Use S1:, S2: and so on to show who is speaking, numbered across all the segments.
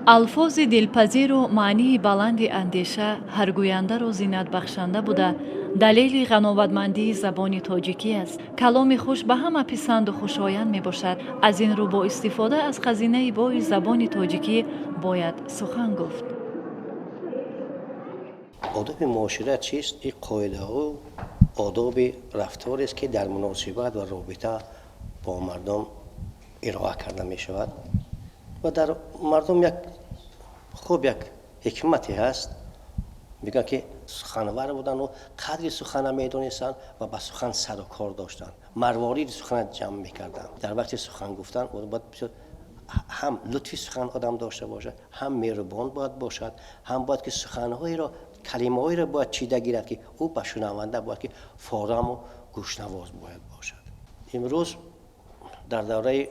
S1: Алфози дилпазиру маънии баланди андеша ҳаргӯяндаро зинатбахшанда буда, далели ғановатмандии забони тоҷикӣ аст. Каломи хуш ба ҳама писанду хушоянд мебошад. Аз ин рӯ бо истифода аз хазинаи бои забони тоҷикӣ бояд сухан гуфт.
S2: Одоби муошират чист? Ин қоидаҳо, одоби рафторест, ки дар муносибат ва робита бо мардум ироа карда мешавад. Ва дар мардум як хуб як ҳикмате ҳаст, мегӯянд, ки суханвар будану қадри сухана медонистанд ва ба сухан сару кор доштанд, марвориди сухана ҷамъ мекарданд. Дар вақти сухан гуфтан бояд бисёр ҳам лутфи сухан одам дошта бошад, ҳам меҳрубон бояд бошад, ҳам бояд ки суханҳоеро, калимаҳоеро бояд чида гирад, ки ӯ ба шунаванда бояд ки фораму гӯшнавоз бояд бошад. Имрӯз дар давраи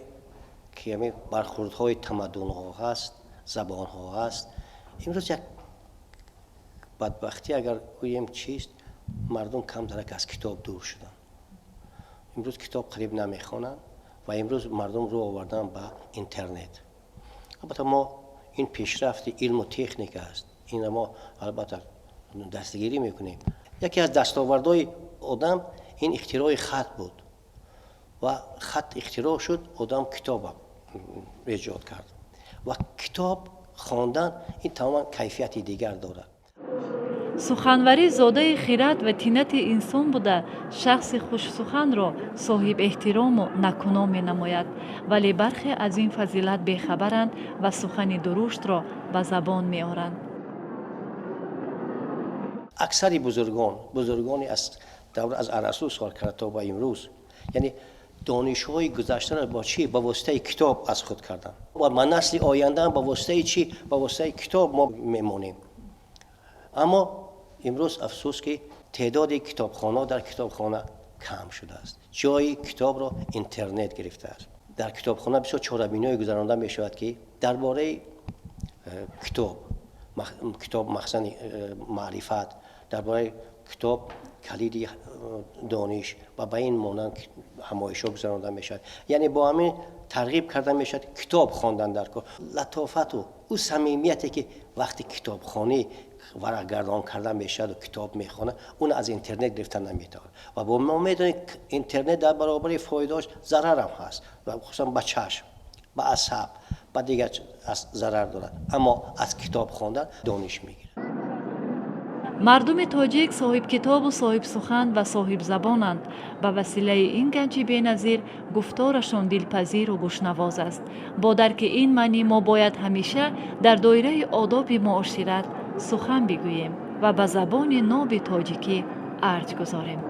S2: ки ҳамин бархурдҳои тамаддунҳо ҳаст, забонҳо ҳаст, имрӯз як бадбахтӣ агар гӯем чист? Мардум камтарак аз китоб дур шуданд. Имрӯз китоб қариб намехонанд ва имрӯз мардум рӯ овардан ба интернет. Албатта, мо ин пешрафти илму техника аст, инро мо албатта дастгирӣ мекунем. Яке аз дастовардҳои одам ин ихтирои хат буд ва хат ихтироъ шуд, одам китоб эҷод кард ва китоб хондан ин тамоман кайфияти дигар дорад.
S1: Суханварӣ зодаи хирад ва тинати инсон буда, шахси хушсуханро соҳибэҳтирому накуном менамояд. Вале бархе аз ин фазилат бехабаранд ва сухани дуруштро ба забон меоранд.
S2: Аксари бузургон, бузургони аз давра, аз Арасту сар карда то ба имрӯз, яъне донишҳои гузаштаро бо чӣ? Ба воситаи китоб аз худ карданд. Ва ба насли ояндаам ба воситаи чӣ? Ба воситаи китоб мо мемонем. Аммо имрӯз, афсӯс, ки теъдоди китобхона дар китобхона кам шудааст, ҷои китобро интернет гирифтааст. Дар китобхона бисёр чорабиниҳое гузаронда мешавад, ки дар бораи китоб, китоб махзани маърифат, дар бораи китоб калиди дониш ва ба ин монанд ҳамоишҳо гузаронда мешавад. Яъне бо ҳамин тарғиб карда мешавад китоб хондан дар кор. Латофату ӯ самимияте, ки вақти китобхонӣ варақгардон карда мешаваду китоб мехонад, он аз интернет гирифта наметавонад. Ва бо мо медонем, интернет дар баробари фоидаош зарарам ҳаст ва хусусан ба чашм, ба асаб, ба дигар зарар дорад. Аммо аз китоб хондан дониш мегирад.
S1: Мардуми тоҷик соҳибкитобу соҳибсухан ва соҳибзабонанд. Ба василаи ин ганҷи беназир гуфторашон дилпазиру гӯшнавоз аст. Бо дарки ин маънӣ мо бояд ҳамеша дар доираи одоби муошират сухан бигӯем ва ба забони ноби тоҷикӣ арҷ гузорем.